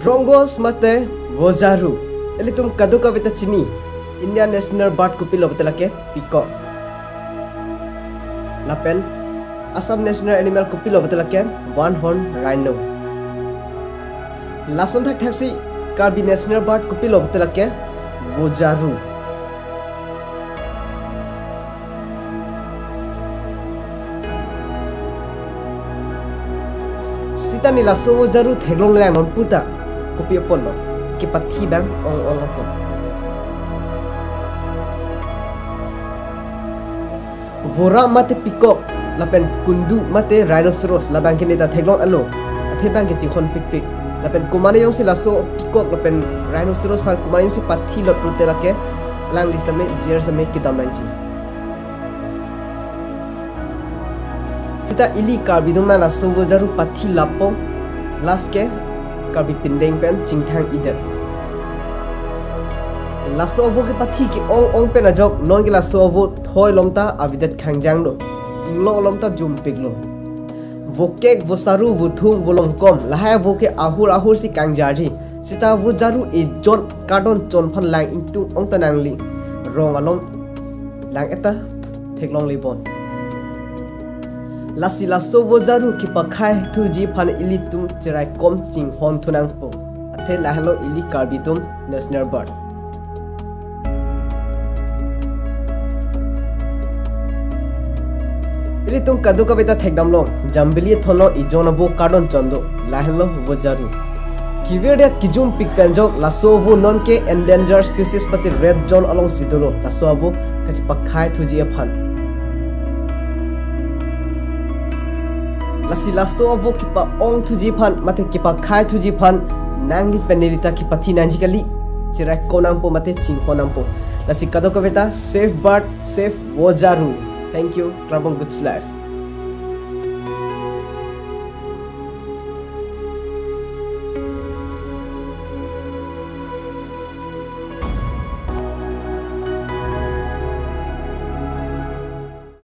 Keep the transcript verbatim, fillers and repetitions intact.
Rongos mate vojaru. Ilitum kadokave ta chini. India national bird kopilo pulote lake peacock. Lapen Assam national animal kopilo pulote lake one horn rhino. Lason thakthaksi Karbi national bird kopilo pulote lake vojaru. Sita ne laso vojaru theklonglelang non puta kopi apotlo, kepathi abang ong-ong apot. Vora mate peacock lapen kundu mate rhinoceros labang ke ne ta theklong alo, athe abang ke chinghon pikpik. Lapen komatne jongsi laso peacock lapen rhinoceros aphan komatne jongsi pathilot pulote lake alangli sitame jail sitame kedam nangji. Sita ili Karbi atum na laso vojaru pathi lapo, last ke Karbi pindeng pen chingthang-idet. Laso avo kepathi ke-ong-ong pen ajok non ke laso avo thoi alom ta avedet khangjang lo, inglong alom ta jumpik lo. Vokek, vosaru, vothung, volongkom, lahai avo ke ahur ahur si kangjarji. Sita vojaru ejon kardom chon aphan lang ingtung ong ta nangli rong alom lang-et ta theklongle bon. Lasi laso vojaru kepakhai thuji aphan ilitum cheraikom chinghon thu nangpo. Athe lahenlo ili Karbi atum national bird. Ilitum kadokave ta thekdamlong, Jambili Thon along ejon avo kardom chon do, lahenlo vojaru. Kevirdet kejumpik pen ajok laso avo non ke endangered species mate red zone alongsi dolo, laso avo kachepakhai thuji aphan. Lasi laso avo kepa-ong thuji aphan mate kepakhai thuji aphan nangli pen neli ta kepathi nangji kali, cheraikom nangpo mate chinghon nangpo. Lasi kadokave ta save bird, save vojaru. Thank you. Krabong, good life.